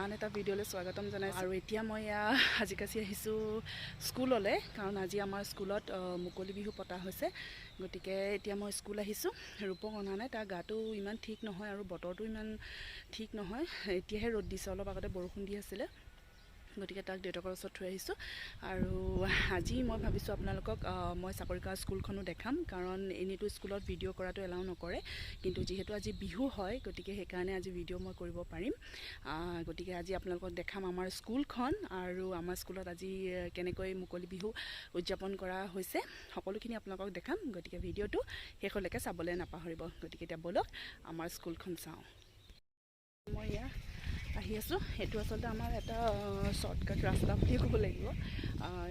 আন এটা ভিডিঅ'লৈ স্বাগতম জনাইছোঁ। আৰু এতিয়া মই এয়া সাজি-কাচি আহিছোঁ স্কুললৈ, কাৰণ আজি আমাৰ স্কুলত মুকলি বিহু পতা হৈছে। গতিকে এতিয়া মই স্কুল আহিছোঁ। ৰূপক অনা নাই, তাৰ গাটো ইমান ঠিক নহয় আৰু বতৰটো ইমান ঠিক নহয়। এতিয়াহে ৰ'দ দিছে, অলপ আগতে বৰষুণ দি আছিলে। গতিকে তাক দেউতাকৰ ওচৰত থৈ আহিছোঁ। আৰু আজি মই ভাবিছোঁ আপোনালোকক মই চাকৰি কৰা স্কুলখনো দেখাম, কাৰণ এনেইতো স্কুলত ভিডিঅ' কৰাটো এলাউ নকৰে, কিন্তু যিহেতু আজি বিহু হয়, গতিকে সেইকাৰণে আজি ভিডিঅ' মই কৰিব পাৰিম। গতিকে আজি আপোনালোকক দেখাম আমাৰ স্কুলখন আৰু আমাৰ স্কুলত আজি কেনেকৈ মুকলি বিহু উদযাপন কৰা হৈছে, সকলোখিনি আপোনালোকক দেখাম। গতিকে ভিডিঅ'টো শেষলৈকে চাবলৈ নাপাহৰিব। গতিকে এতিয়া ব'লক, আমাৰ স্কুলখন চাওঁ। মই এয়া আহি আছোঁ। এইটো আচলতে আমাৰ এটা শ্বৰ্টকাট ৰাস্তা বুলিয়ে ক'ব লাগিব।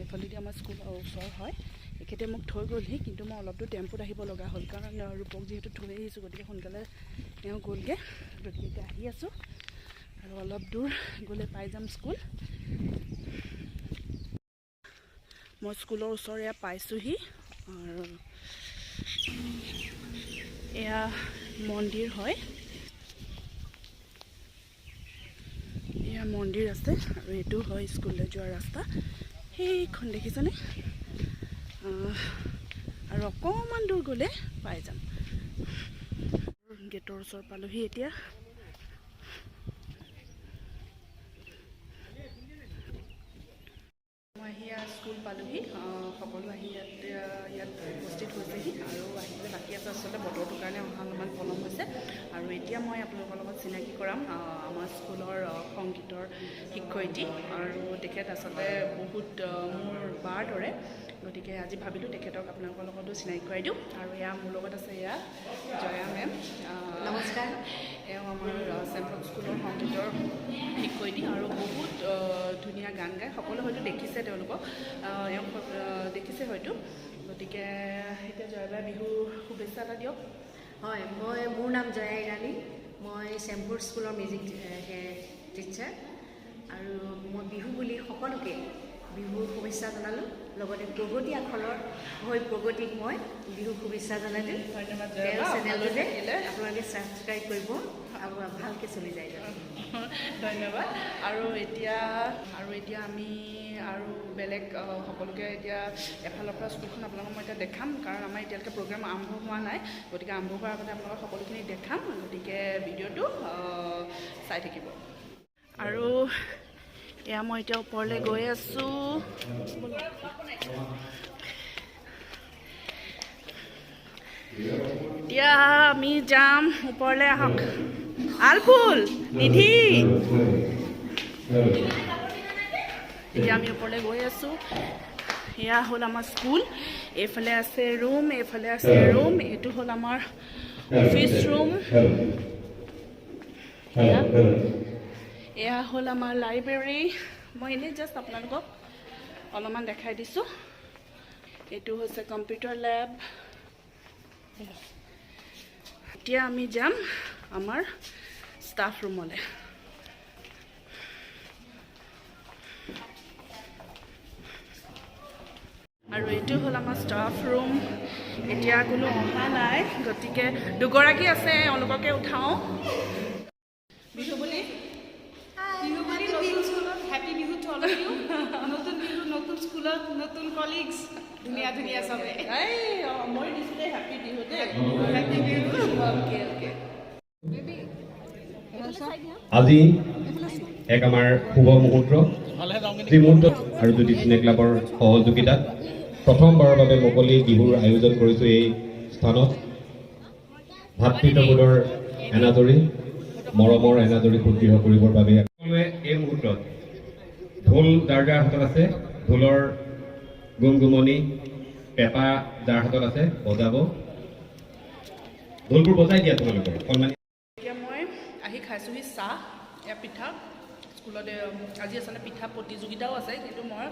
এইফালেদি আমাৰ স্কুল ওচৰ হয়। এখেতে মোক থৈ গ'লহি, কিন্তু মই অলপ দূৰ টেম্পুত আহিব লগা হ'ল, কাৰণ ৰূপক যিহেতু থৈ আহিছোঁ, গতিকে সোনকালে তেওঁ গ'লগৈ। গতিকে এতিয়া আহি আছোঁ আৰু অলপ দূৰ গ'লে পাই যাম স্কুল। মই স্কুলৰ ওচৰ এয়া পাইছোঁহি। আৰু এয়া মন্দিৰ হয়, এয়া মন্দিৰ আছে। আৰু এইটো হয় স্কুললৈ যোৱাৰ ৰাস্তা। সেইখন দেখিছেনে? আৰু অকণমান দূৰ গ'লে পাই যাম। গেটৰ ওচৰ পালোহি এতিয়া। মই আহি স্কুল পালোহি। সকলো আহি ইয়াত উপস্থিত হৈছেহি আৰু আহিবলৈ বাকী আছে। আচলতে বতৰটোৰ কাৰণে অহা অলপমান পলম হৈছে। আৰু এতিয়া মই আপোনালোকৰ লগত চিনাকি কৰাম আমাৰ স্কুলৰ সংগীতৰ শিক্ষয়িত্ৰী, আৰু তেখেত আচলতে বহুত মোৰ বাৰ দৰে। গতিকে আজি ভাবিলোঁ তেখেতক আপোনালোকৰ লগতো চিনাকি কৰাই দিওঁ। আৰু এয়া মোৰ লগত আছে এয়া জয়া মেম। নমস্কাৰ। এওঁ আমাৰ চেম্পল স্কুলৰ সংগীতৰ শিক্ষয়িত্ৰী আৰু বহুত ধুনীয়া গান গায়। সকলোৱে হয়তো দেখিছে তেওঁলোকক, এওঁক দেখিছে হয়তো। গতিকে এতিয়া জয়াবাই বিহু শুভেচ্ছা এটা দিয়ক। হয়, মোৰ নাম জয়া ইৰাণী। মই চেম্পুৰ স্কুলৰ মিউজিক টিচাৰ আৰু মই বিহু বুলি সকলোকে বিহুৰ শুভেচ্ছা জনালোঁ। লগতে প্ৰগতি আখলৰ হৈ প্ৰগতিক মই বিহু শুভেচ্ছা জনালোঁ। ধন্যবাদ। তেওঁৰ জয়াবা, চেনেলটো যে আপোনালৈ থাকিলে। আপোনালোকে ছাবস্ক্ৰাইব কৰিব আৰু ভালকৈ চলি যায় যাতে। ধন্যবাদ। আৰু এতিয়া আমি আৰু বেলেগ সকলোকে এতিয়া এফালৰ পৰা স্কুলখন আপোনালোকক মই এতিয়া দেখাম, কাৰণ আমাৰ এতিয়ালৈকে প্ৰগ্ৰেম আৰম্ভ হোৱা নাই। গতিকে আৰম্ভ হোৱাৰ আগতে আপোনালোকক সকলোখিনি দেখাম। গতিকে ভিডিঅ'টো চাই থাকিব। আৰু এয়া মই এতিয়া ওপৰলৈ গৈ আছোঁ। এতিয়া আমি যাম ওপৰলৈ। আহক আলফুল, নিধি। এতিয়া আমি ওপৰলৈ গৈ আছোঁ। এয়া হ'ল আমাৰ স্কুল। এইফালে আছে ৰুম, এইফালে আছে ৰুম। এইটো হ'ল আমাৰ অফিচ ৰুম। এয়া হ'ল আমাৰ লাইব্ৰেৰী। মই এনেই জাষ্ট আপোনালোকক অলপমান দেখাই দিছোঁ। এইটো হৈছে কম্পিউটাৰ লেব। এতিয়া আমি যাম আমাৰ ষ্টাফ ৰুমলৈ। আৰু এইটো হ'ল আমাৰ ষ্টাফ ৰুম। এতিয়া কোনো অহা নাই, গতিকে দুগৰাকী আছে, এওঁলোককে উঠাওঁ। বিহু বুলি বিহু বুলি নতুন স্কুলত happy Bihu to all of you. নতুন বিহু, নতুন স্কুলত, নতুন কলিগছ, ধুনীয়া ধুনীয়া চবে। এই মই দিছোঁ দেই, হেপী বিহু দেই। হেপী বিহু। Okay okay. আজি এক আমাৰ শুভ মুহূৰ্ত, যি মুহূৰ্তত আৰু জ্যোতি চিনে ক্লাবৰ সহযোগিতাত প্ৰথমবাৰৰ বাবে মুকলি বিহুৰ আয়োজন কৰিছোঁ এই স্থানত। ভাতৃত্ববোধৰ এনাজৰী, মৰমৰ এনাজৰী সুদৃঢ় কৰিবৰ বাবে সকলোৱে এই মুহূৰ্তত ঢোল যাৰ যাৰ হাতত আছে, ঢোলৰ গুমগুমনি, পেঁপা যাৰ হাতত আছে বজাব। ঢোলবোৰ বজাই দিয়া তোমালোকৰ সন্মানী। এতিয়া মই আহি খাইছোঁহি চাহ, এয়া পিঠা। স্কুলত আজি আচলতে পিঠা প্ৰতিযোগিতাও আছে, কিন্তু মই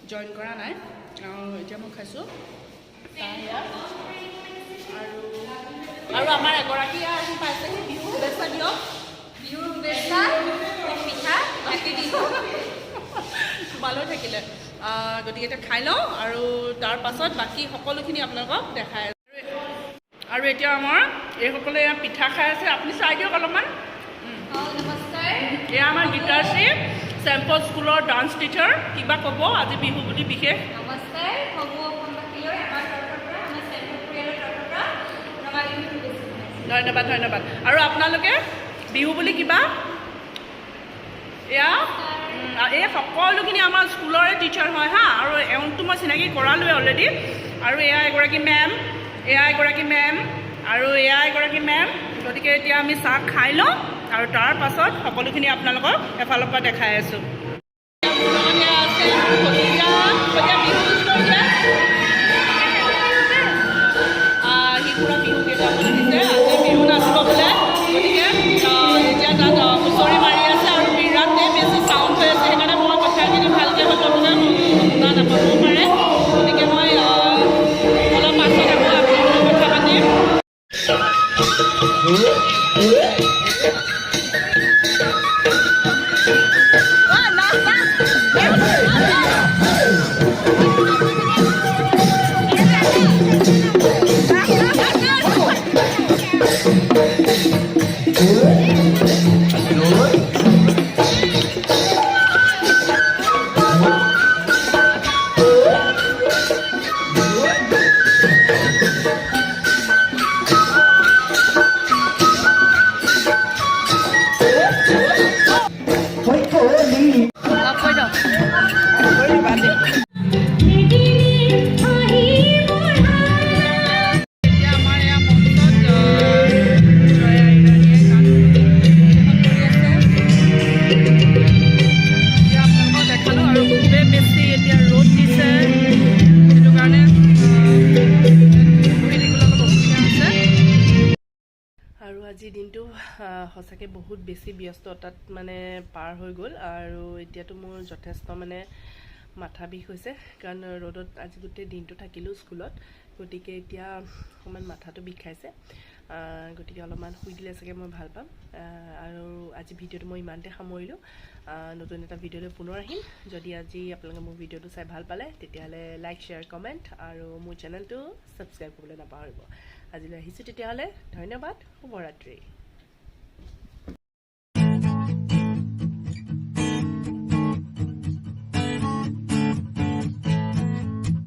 জইন কৰা নাই। এতিয়া মই খাইছোঁ চাহ এয়া। আৰু আমাৰ এগৰাকী আহি পাইছেহি, বিহু শুভেচ্ছা দিয়ক। বিহুৰ শুভেচ্ছা, পিঠা, হেপী বিহু। তোমালৈ থাকিলে। গতিকে এতিয়া খাই লওঁ আৰু তাৰ পাছত বাকী সকলোখিনি আপোনালোকক দেখাই। আৰু এতিয়া আমাৰ এইসকলে এয়া পিঠা খাই আছে, আপুনি চাই দিয়ক অলপমান। নমস্কাৰ। এয়া আমাৰ গীতাশ্ৰী, চেম্পল স্কুলৰ ডান্স টিচাৰ। কিবা ক'ব আজি বিহু বুলি বিশেষ? নমস্কাৰ সমূহ অসমবাসীলৈ, আমাৰ তৰফৰ পৰা, আমাৰ চেম্পল পৰিয়ালৰ তৰফৰ পৰা ৰঙালী বিহুৰ শুভেচ্ছা জনাইছোঁ। ধন্যবাদ, ধন্যবাদ। আৰু আপোনালোকে বিহু বুলি কিবা? এয়া এই সকলোখিনি আমাৰ স্কুলৰে টিচাৰ হয় হা। আৰু এওঁকতো মই চিনাকি কৰালোৱে অলৰেডি। আৰু এয়া এগৰাকী মেম, এয়া এগৰাকী মেম আৰু এয়া এগৰাকী মেম। গতিকে এতিয়া আমি চাহ খাই লওঁ আৰু তাৰ পাছত সকলোখিনি আপোনালোকক এফালৰ পৰা দেখাই আছোঁ। মোৰ লগত এয়া আছে সতিয়া। সতিয়া, বিহু কৰিলে সি পুৰা বিহু গেটআপত আহিছে। আজি বিহু নাচিব বোলে। গতিকে এতিয়া তাত হুঁচৰি মাৰি আছে আৰু বিৰাটেই বেছি চাউণ্ড হৈ আছে, সেইকাৰণে মই কথাখিনি ভালকৈ হয়তো আপোনাক শুনা নাপাবও পাৰে। গতিকে মই অলপ পাছত আকৌ আপোনালোকৰ লগত কথা পাতিম। কৈ দিয়ক। এতিয়া আমাৰ এয়া মঞ্চত জয়া ইৰাণীয়ে গান পৰিৱেশন কৰি আছে। এতিয়া আপোনালোকক দেখালোঁ আৰু খুবেই বেছি এতিয়া ৰ'দ দিছে, সেইটো কাৰণে বহি থাকিবলৈ অলপ অসুবিধা হৈছে। আৰু আজিৰ দিনটো সঁচাকৈ বহুত বেছি ব্যস্ততাত মানে পাৰ হৈ গ'ল। আৰু এতিয়াতো মোৰ যথেষ্ট মানে মাথা বিষ হৈছে, কাৰণ ৰ'দত আজি গোটেই দিনটো থাকিলোঁ স্কুলত। গতিকে এতিয়া অকণমান মাথাটো বিষাইছে। গতিকে অলপমান শুই দিলে চাগে মই ভাল পাম। আৰু আজি ভিডিঅ'টো মই ইমানতে সামৰিলোঁ। নতুন এটা ভিডিঅ'লৈ পুনৰ আহিম। যদি আজি আপোনালোকে মোৰ ভিডিঅ'টো চাই ভাল পালে, তেতিয়াহ'লে লাইক, শ্বেয়াৰ, কমেণ্ট আৰু মোৰ চেনেলটো ছাবস্ক্ৰাইব কৰিবলৈ নাপাহৰিব। আজিলৈ আহিছোঁ তেতিয়াহ'লে, ধন্যবাদ, শুভৰাত্ৰি।